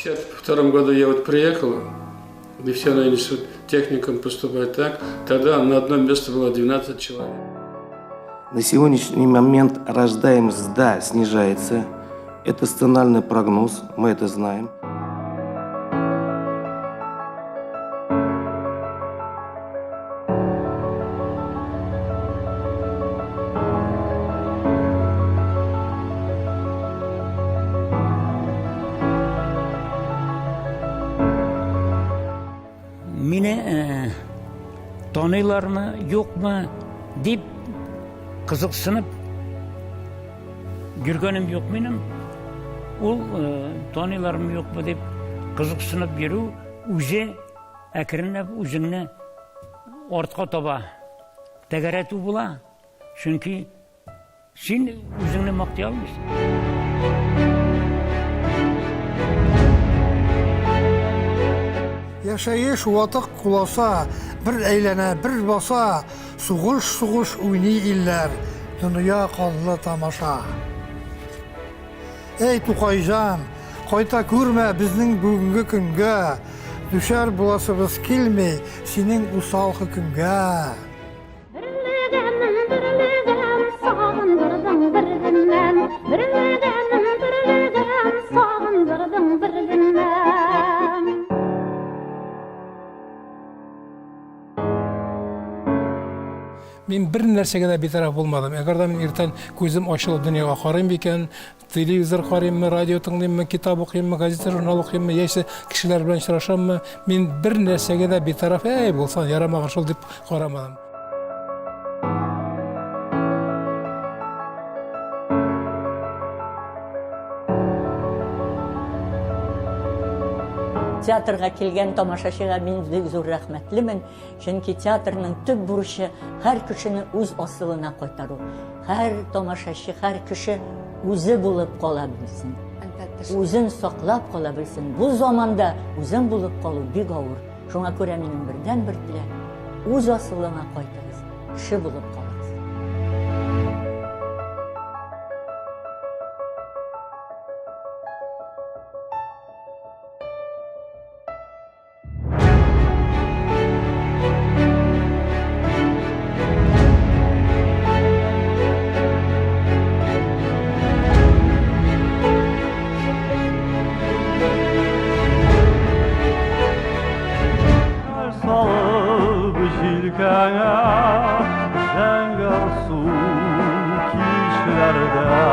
В 1952 году я вот приехал, в нефтяной институт техникум поступать так, тогда на одно место было 12 человек. На сегодняшний момент рождаемость, да, снижается. Это сценарный прогноз, мы это знаем. Мине таныйлармы, юкмы дип кызыксынып йөргәнем юк минем. Ул таныйлармы, юкмы дип кызыксынып йөрү үзе әкренләп үзеңне артка таба тәгәрәтү була. Чөнки син үзеңне мактый алмыйсың. Яшәеш ватык куласа, бер әйләнә, бер баса, сугыш-сугыш уйный илләр, дөнья канлы тамаша. Әй, Тукайҗан, кайта күрмә безнең бүгенге көнгә, дучар буласыбыз килми синең усал хөкемгә. Берлегәнем, берлегән, сагындырдың бер генәм. Берлегәнем, берлегән, сагындырдың бер генәм. Мин бер нәрсәгә дә битараф булмадым. Әгәр дә мин иртән күзем ачылып дөньяга карыйм икән, телевизор карыйммы, радио тыңлыйммы, китап укыйммы, газета, журнал укыйммы, яисә кешеләр белән очрашаммы, мин бер нәрсәгә дә битараф, әй, булса ярамаган шул дип карамадым. Театрга килгән тамашачыга мин бик зур рәхмәтлемен, чөнки театрның төп бурычы һәр кешене үз асылына кайтару. Һәр тамашачы, һәр кеше үзе булып кала белсен. Үзен саклап кала белсен. Бу заманда үзең булып калу бик авыр. Шуңа күрә минем бердәнбер теләк, үз асылыңа кайтыгыз, кеше булып калыгыз. Салып җилкәңә зәңгәр су кичләрдә.